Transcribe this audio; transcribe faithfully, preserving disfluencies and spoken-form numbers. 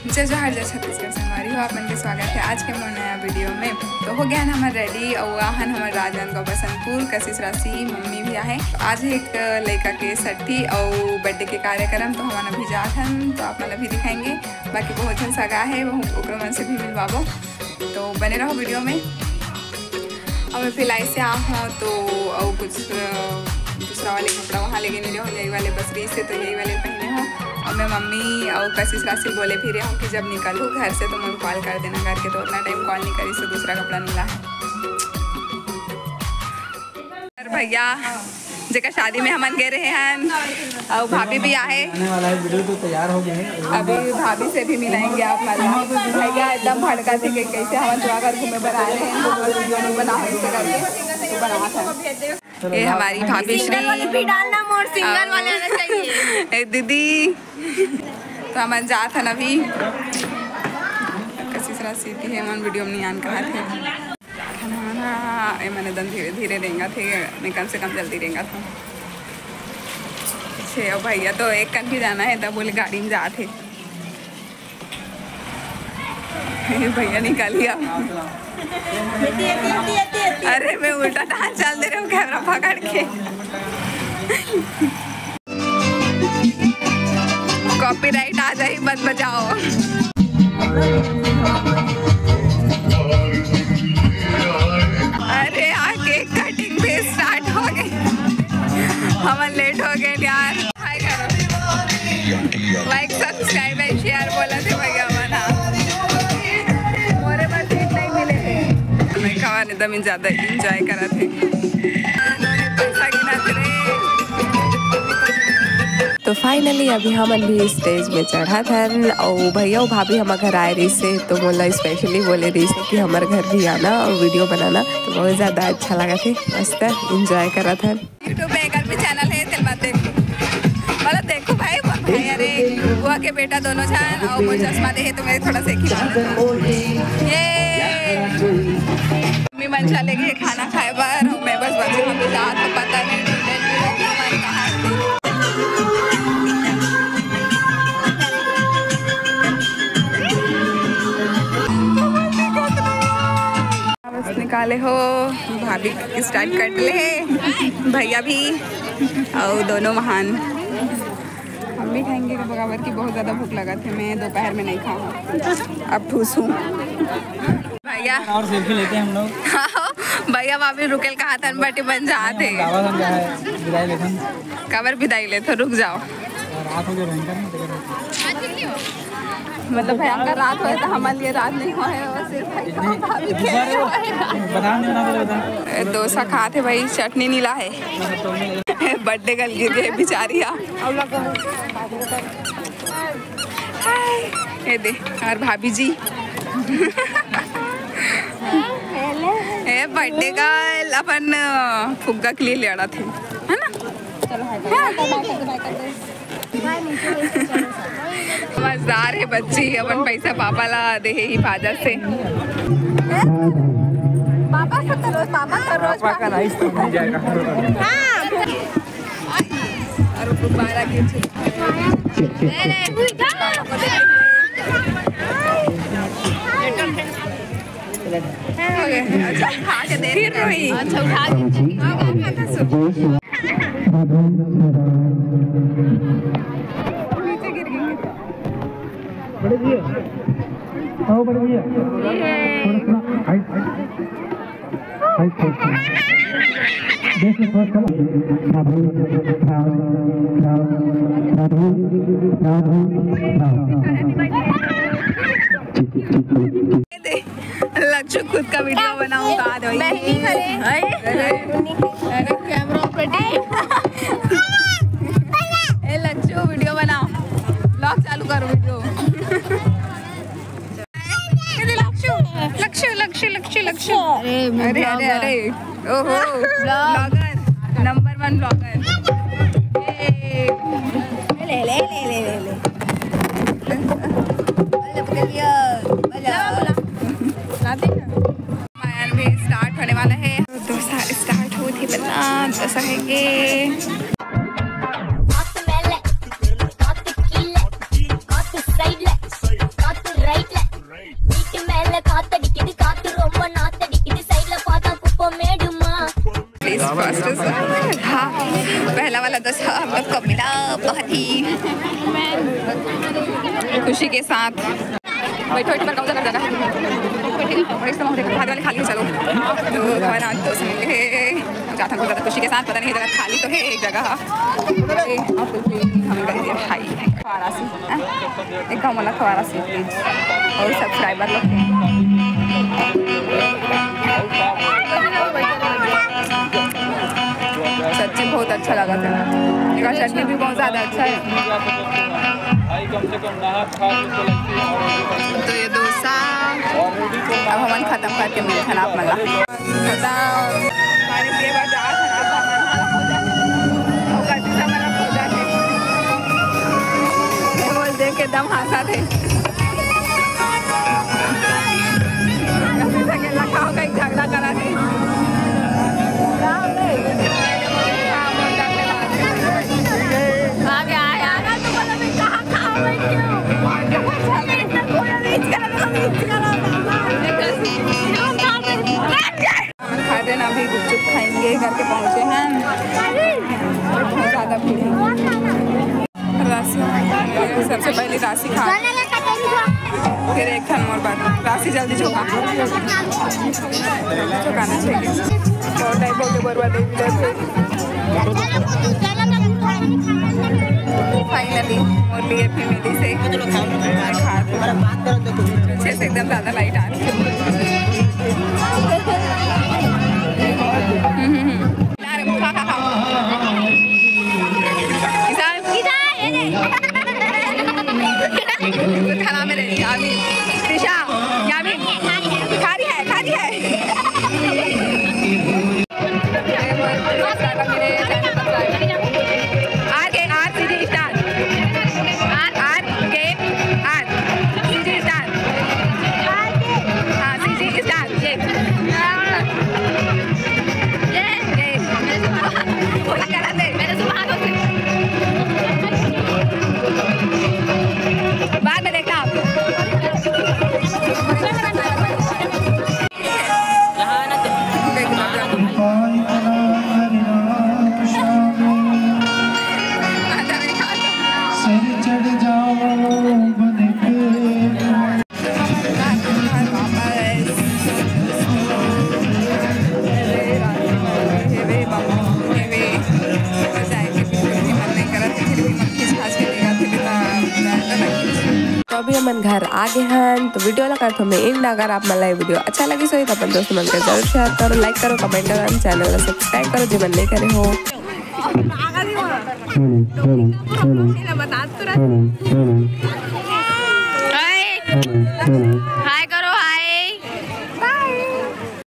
जय जोहार, जय छत्तीसगढ़ संगवारी हो, आप मन के स्वागत है आज के मोर नया वीडियो में। तो हो गया हन हमर रेडी, अउ आहन हमर राजनांदगांव बसंतपुर, कशिश राशि, मम्मी भी आहे। आज एक लइका के सट्ठी अउ बर्थडे के कार्यक्रम, तो हमन अभी जात हन, तो आप मन ला भी दिखाएंगे। बाकी बहुत झन सगा है, वो ओकरो मन से भी मिलवाबो, तो बने रहो वीडियो में। अब मैं फिर लाई से आ हूँ, तो अउ कुछ अ, दूसरा वाले कपड़ा वहाँ लेके नहीं रहो, यही वाले बस रही से, तो यही वाले पहने हो। और मैं मम्मी और कशिश राशि बोले फिर हूँ कि जब निकलूँ घर से तो मुझे कॉल कर देना करके, तो उतना टाइम कॉल नहीं करी, से दूसरा कपड़ा मिला है। और भैया जेकर शादी में हमन गए रहे हैं, और भाभी भी आहे। आने वाला है वीडियो, तो तैयार हो गए हैं। अभी भाभी से भी मिलाएंगे आप मन ला। भैया एकदम भड़का थे कि कैसे हमन तो अगर घूमे बर आए हैं, तो बस वीडियो नहीं बना हो इससे करके, तो बनावा था। ये हमारी भाभी श्री। सिंगल वाले भी डालना, मोर सिंगल वाले आना चाहिए। ए दीदी, तो हमन जात हन अभी। कशिश राशि सीधी है, मन वीडियो में नहीं आन कहा थे। हमारा ए मने दन धीरे धीरे रेंगत हे, मैं कम से कम जल्दी रेंगत हूँ। छे, अब भैया तो एक कन भी जाना है, तब बोले गाड़ी में जात हे। भैया निकाल लिया। अरे मैं उल्टा कहाँ चल दे रहे हूँ कैमरा पकड़ के। कॉपीराइट आ जाही, मत बजाओ। अरे यार, केक कटिंग भी स्टार्ट हो गई, हमन लेट हो गए यार। हाय करो, लाइक, सब्सक्राइब एंड शेयर बोला थे भैया मन। हाँ, मोरे बर सीट नहीं मिले थे। मैं कहा नहीं, दम ज्यादा एंजॉय करा थे। तो फाइनली अभी हमन भी स्टेज में चढ़त हन, अउ भैया अउ भाभी हमर घर आए रहिस हे, तो मोला स्पेशली बोले रहिस हे कि हमर घर भी आना अउ वीडियो बनाना। तो बहुत ज्यादा अच्छा लगा थे, मस्त एंजॉय करत हन। YouTube में एकर भी चैनल है, तेल बात देखो। मतलब देखो भाई, वो भाई, अरे बुआ के बेटा दोनों झन, अउ वो चश्मा दे है, तो मेरे थोड़ा सा एक ही बात है। ये मम्मी मन चले गए खाना खाए बर, अउ मैं बस बची हूँ, अभी जात तो पता नहीं, ढूंढे ढूंढे कहाँ है। बस निकाले हो, भाभी स्टार्ट कर ले, भैया भी, अउ दोनों महान। हम भी खाएंगे बराबर की बहुत ज्यादा भूख लगा थे, मैं दोपहर में नहीं खाऊँ, अब ठूस हूँ। भैया और सेल्फी लेते हैं हम लोग। भैया भाभी रुकेल कहा था, बटे बन जाते। बाबा हम जा है, विदाई लेथन। काबर विदाई लेथो, रुक जाओ। रात हो गया भयंकर, नहीं देख रहे। मतलब भयंकर रात होए तो हमारे लिए रात नहीं होए, बस सिर्फ भाई साहब भाभी के लिए होए। बता नहीं बना, बोले बता। डोसा खात हे भाई, चटनी नीला है। बर्थडे गर्ल गिर गए बेचारी। हाय। ये दे, और भाभी जी। ए बर्थडे गर्ल अपन फुग्गा के लिए लड़ा थे, है ना? चलो, हाय कर दो, बाय कर दो, बाय कर दो। मजेदार है बच्ची, अपन पैसा पापा ला दे है हिफाजत से। पापा से तो रोज, पापा से रोज पापा का नाइस तो मिल जाएगा। हाँ। और गुब्बारा के छुट्टी। अच्छा, उठा के दे। फिर वही। अच्छा, उठा के। बड़े भैया, आओ बड़े भैया। थोड़ा सा height, height. Height, height, height. देख लो, थोड़ा सा। ठीक, ठीक, ठीक, ठीक। लक्षु खुद का वीडियो बनाऊं का दो। बहनी करे। अरे, अरे, कैमरा ऑपरेटर। ए, लक्षु, वीडियो बनाओ। व्लॉग चालू करो, वीडियो। ए, लक्षु, लक्षु, लक्षु, लक्षु, लक्षु। अरे, अरे, अरे। ओहो, vlog। Vlogger, number one vlogger। ए। ले, ले, ले। मायन भी स्टार्ट होने वाला है। डोसा स्टार्ट होत ही, बना डोसा है ये। Hot melon, hot tequila, hot cider, hot बस हम लोग को मिला बहुत ही खुशी के साथ। बैठो, बैठो, पर कौन सा जगह है? बैठ के खाओ, बैठ के खाओ, खाली चलो। तो है ना, तो समझ गए। जाता हूँ ज़्यादा खुशी के साथ, पता नहीं जगह खाली तो है एक जगह। हम कर दिया भाई। खवारासी, हाँ? एक गाँव वाला खवारासी, please। और subscriber लोग। सच्ची बहुत अच्छा लगा था। इसका चटनी भी बहुत ज़्यादा अच्छा है। तो ये डोसा अब हमन खत्म करके मिलथन आप मन ला। खत्म। पानी पिए बर जात हन आप मन। अउ कति समय ला खोजत हे। ये बोल देख के दम हाँसत हे। कति सकेला खाओ कहीं झगड़ा करत हे। आ गया, आ गया। हमन खा देन, अभी गुपचुप खाएंगे करके पहुंचे हैं। बहुत ज्यादा भीड़ है। राशि, सबसे पहले राशि खा, फिर एक ठन मोर बात, राशि जल्दी चुका, चुकाना चाहिए। बहुत टाइम हो गया बर्बाद है इधर पे। Finally मोर लिए भी मिली से। अच्छे से एकदम ज्यादा लाइट आ रही है। हम्म, हम्म, हम्म। खा, खा, खा। ईशान। खाना में दे, यामी। त्रिशा, यामी। खा रही है, खा रही है। आर के, आर सी जी स्टार। आर, आर के, आर। सी जी स्टार। हाँ, सी जी स्टार। ये। ये। ये। पूरा करा दे। मेरे सुबह हाथ होते। बाद में देखना आप। तो अभी हमन घर आ गे हन, तो वीडियो ला करथों मैं end। अगर आप मन ला ये वीडियो अच्छा लगिस होही, तो अपन दोस्त मन के जरूर share करो, like करो, comment करो, channel ला subscribe करो, जेमन नइ करे हो।